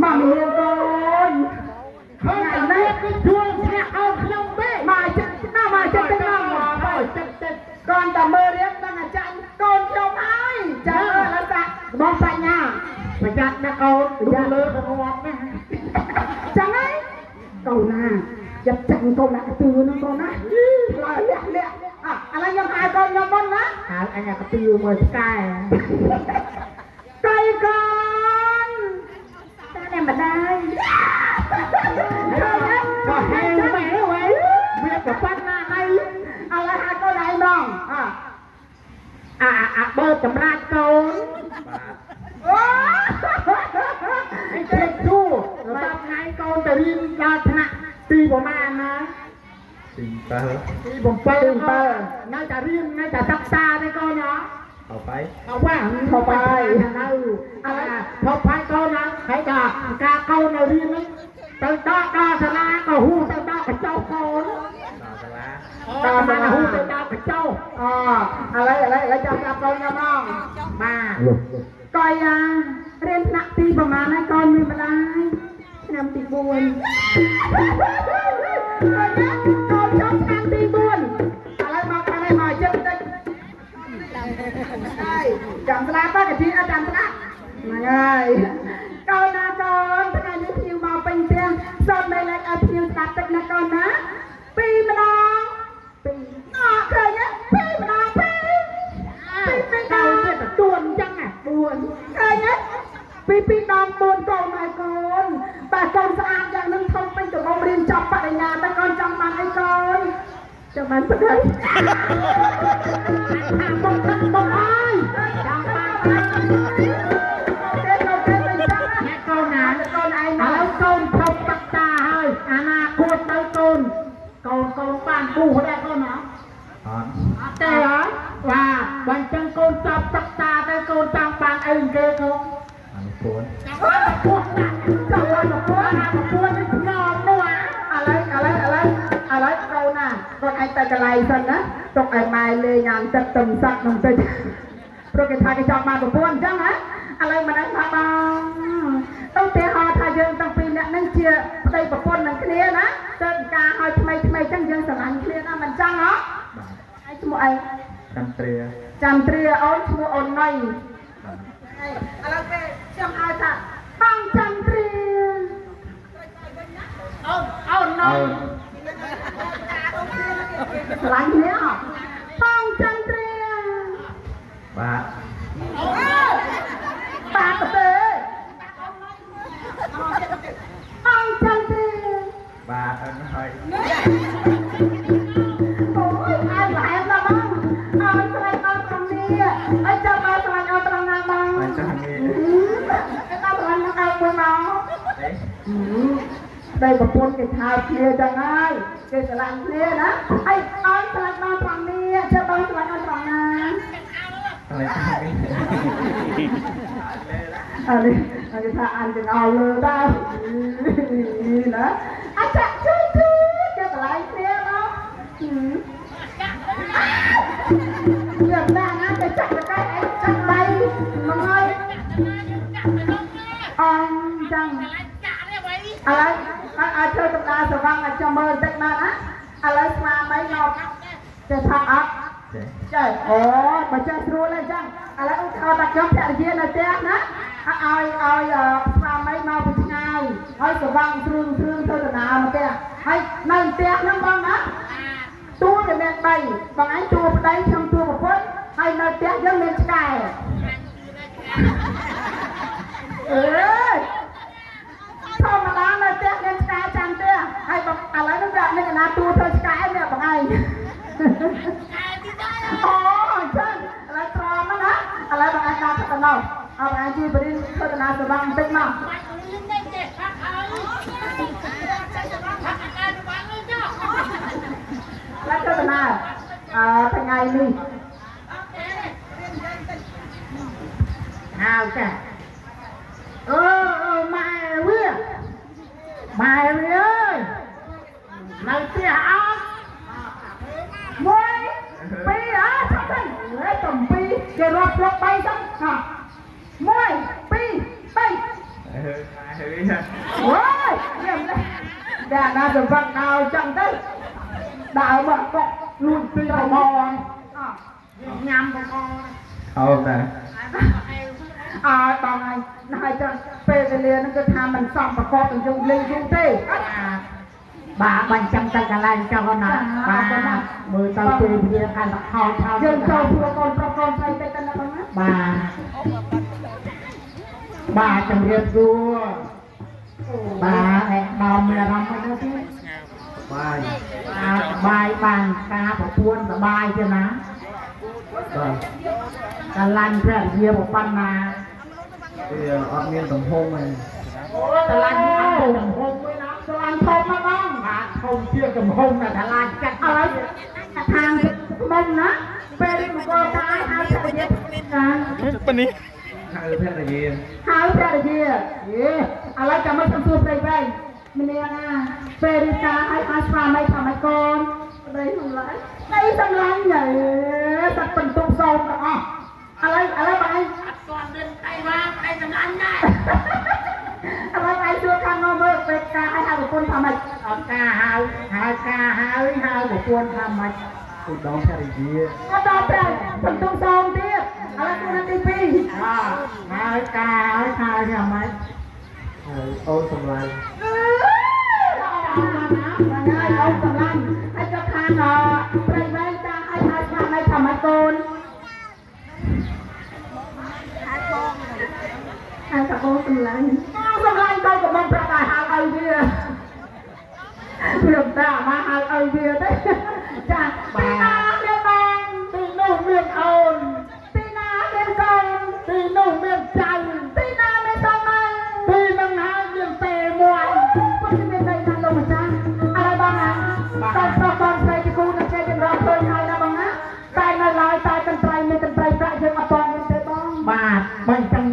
មកលៀងកូន ឃើញតែនេះគឺជួលស្នាក់ឲ្យខ្ញុំទេ មកចិត្តណាមកចិត្តទៅមក មកចិត្តចិត្ត កូនតែមើលរៀងដឹងអាចារ្យកូនខ្ញុំហើយចាឥឡូវសាក់បងបញ្ញា ប្រយ័ត្នណាកូនដួលលើកងាប់ណា ចឹងហើយកូនណាចិត្តចាញ់កូនណាកទឿហ្នឹងកូនណាឡើយលាក់លាក់អឥឡូវខ្ញុំហៅកូនខ្ញុំមុនណា ហៅអញអាកទឿមើលស្កែ កៃកូនតាតែម្ដាយ ក៏ហៅម៉ែវ៉ៃវាក៏ប៉ុណ្ណាណៃ ឥឡូវហៅកូនឯងហ្មងអ អាអាបើចម្រាច់កូន អូ អញចេះជួដល់ថ្ងៃកូនទៅរៀនដល់ថ្នាក់ទីប្រមាណណា ទី7 ទី7នៅតែរៀននៅតែសិក្សាទេកូនណា អបហើយ អវ៉ាថប់ហើយនៅអើថប់ហើយកូនណាហើយដល់ការកូននៅរៀននេះទៅដល់ដល់សាលាក៏ហួសទៅដល់កញ្ចោកូន ដល់សាលា ដល់សាលាហួសទៅដល់កញ្ចោ អឥឡូវឥឡូវឥឡូវចាំប្រាប់កូនខ្ញុំហ្មង បាទ កុយអារៀនថ្នាក់ទីប្រមាណហើយកូនមានម្ដាយឆ្នាំទី4កូនចប់ឆ្នាំទី4ឥឡូវមកខាងនេះមកចិត្តតិចហើយចាំស្លាប់កជីអត់ចាំស្លាប់ហ្នឹងហើយកូនណាកូនថ្ងៃនេះភ្ញៀវមកពេញផ្ទះសូមមេលេខឲ្យភ្ញៀវស្ដាប់តិចណាកូនណាពីរម្ដងពីរអឃើញទេពីរម្ដងពីរពីរពីរដ ទៅ ង ទៅទួនអញ្ចឹងណា 4ឃើញទេពីពីរដង4កូនហើយកូនបាទកូនស្អាតយ៉ាងនឹងធំពេញទំហំរៀនចប់បរិញ្ញាតែកូនចង់បានអីកូនចង់បានប្តី ថាបងទឹកបងអើយចង់បានប្តី គេកូនគេទៅចឹងណា អ្នកកូនណា កូនឯង ឥឡូវកូនធំទឹកតាហើយអាណាគួតទៅកូនកូនកូនបានគូដែរកូនណា អត់ អត់ទេហ៎បាទបើអញ្ចឹងកូនចប់សិក្សាទៅកូនចង់បានអីគេកូន អនុពន្ធ ចង់បានប្រពន្ធណាចង់បានប្រពន្ធអាប្រពន្ធនេះធ្ងំនោះអា ឥឡូវឥឡូវឥឡូវឥឡូវកូនណាកូនឯងទៅកន្លែងសិនណាទុកឲ្យម៉ែលេងញ៉ាំទឹកទឹមសាក់នឹងតិចព្រោះគេថាគេចង់បានប្រពន្ធអញ្ចឹងណាឥឡូវមិនឯងថាបងឧទាហរណ៍ថាយើងទាំងពីរអ្នកនឹងជាប្តីប្រពន្ធនឹងគ្នាណាទៅការឲ្យថ្មីថ្មីអញ្ចឹងយើងស្រឡាញ់គ្នាណាមិនចឹងហ៎ បាទ ឯងឈ្មោះអី ចន្ទ្រា ចន្ទ្រាអូនឈ្មោះអូនណុយ បាទ ឥឡូវពេលខ្ញុំឲ្យថាបងចន្ទ្រា អូនអូនណ អូ យ ន ស្រឡាញ់គ្នាហ៎បងចន្ទ្រា បាទ បាទទេបងចន្ទ្រា បាទអូនហើយ អូយអើយហែមដល់បងអើយស្រឡាញ់អូនត្រង់នេះអើយចាំមកស្រឡាញ់អូនត្រង់ណាបង អញ្ចឹងនេះ តែដល់ស្រឡាញ់នឹងឯងមួយមក ទេ ដីប្រពន្ធគេថាគ្នាចឹងហើយគេស្រឡាញ់គ្នាណាហើយអូនស្រឡាញ់បងត្រង់នេះចាំបងស្រឡាញ់អូនត្រង់ណា អីនេះ អានេះគេថាអានទាំងអស់លើដែរណាអាចចាក់ជួយជួយគេស្រឡាញ់គ្នាមក việc là ngã cái chặt cái anh chặt tay mà ngay ông chẳng à lấy à à chơi tập đa sở vang là cho mơ tết mà á à lấy mà mấy ngọc để thằng ấp ចេះ trời ơi mà chơi xua lên chẳng à lấy ông thao đặt nhóm chạy viên là chết á ai ai mà mấy mau bị ngay ai sở vang thương thương thôi là nào mà kìa hay nâng tiếc lắm con á តួវាមាន3បងឯងតួប្តីខ្ញុំតួប្រពន្ធហើយនៅផ្ទះយើងមានឆ្កែអេធម្មតានៅផ្ទះមានឆ្កែចាំផ្ទះហើយបងឥឡូវនេះវាអត់មានកណាតួធ្វើឆ្កែនេះបងឯងអូអញ្ចឹងឥឡូវត្រមណាឥឡូវបងឯងដាក់ទៅដល់អរបងឯងជួយបរិញ្ញាធ្វើកណាសវាងបន្តិចមក ឥឡូវធ្វើកណាអឺថ្ងៃនេះ ហៅចាអឺអឺម៉ែវាម៉ែវាអើយនៅផ្ទះអត់ មួយពីរអើឆាប់ទៅហេតំពីរគេរាប់លុប3សិនហ៎ 1 2 3 អឺហើយ អូយញ៉ាំដែរដាក់ណាសម្រាប់ដល់ចឹងទៅដើមមកកក់លួចពីរបរអ ញ៉ាំបក អោតា អើបងហើយណាស់ចឹងពេលវេលាហ្នឹងគឺថាមិនសមប្រកបនឹងយើងលេងយូរទេ បាទបាញ់ចាំងទៅកន្លែងចង់ណាបាទមើលទៅពេលវេលាកាន់តែខោឆោ យើងចូលសួរកូនប្រុសកូនស្រីតិចទៅណាបងណា បាទបាទជំរាបសួរបាទឯកដំមានអារម្មណ៍មិនទេ បាយ បាទសបាយបានការប្រពន្ធសបាយទេណា បាទ កលាញ់ព្រះវិហារប៉ុណ្ណា វាអត់មានទំហំទេ អូតឡាញ់អត់ទំហំមួយណា ស្រឡាញ់ធំណាស់បង បាទធំជាងទំហំណាតឡាញ់ចាត់ ឥឡូវខាងមុំណាពេលរៀបមកកាយហើយភរិយាចា ប៉ុណ្នេះ ហៅភរិយា ហើយភរិយាយេឥឡូវចាំមកខ្ញុំសួរប្រិយវិញម្នាក់ណាពេលរៀបការឲ្យឲ្យស្វាមីថាម៉េចកូនប្តីសម្លាញ់ប្តីសម្លាញ់ញ៉េសត្វបន្ទុកសោមទាំងអស់ឥឡូវឥឡូវបងឯង អត់ទាន់មានអីវ៉ាអីសម្លាញ់ដែរ ឥឡូវឯងសួរខាងនោះមើលពេលការឲ្យហៅប្រពន្ធថាម៉េច អត់ការហៅហៅការហើយហៅប្រពន្ធថាម៉េច ឧត្តមភរិយា អត់ដល់ទេបន្ទុកសោមទៀតឥឡូវសួរនៅទី2 អហៅការហើយហៅថាម៉េច ហើយអូនសម្លាញ់ អឺណាបងហើយអូនសម្លាញ់ហើយក៏ខាងព្រៃវែងតាឲ្យហៅស្វាមីថាម៉េចកូនហៅតាបងសម្លាញ់បងសម្លាញ់កូនក៏បងប្រាប់ឲ្យហៅឲ្យវាព្រមតាមកហៅឲ្យវាទេចាទីណាមានបង ទីនោះមានអូន ទីណាមានកូន ទីនោះមានចៅ ទីណាមានសម័យ ទីនឹងហើយមានទេមួយ ពុទ្ធមានន័យថាលោកម្ចាស់ឥឡូវបងណាតើប្រុសបងស្រីជាគូនឹងគេចម្រងឃើញហើយណាបងណាតែនៅឡើយតែកន្ត្រៃមានកន្ត្រៃប្រាក់យើងអត់ទាន់មានទេបង បាទបាញ់ចាំង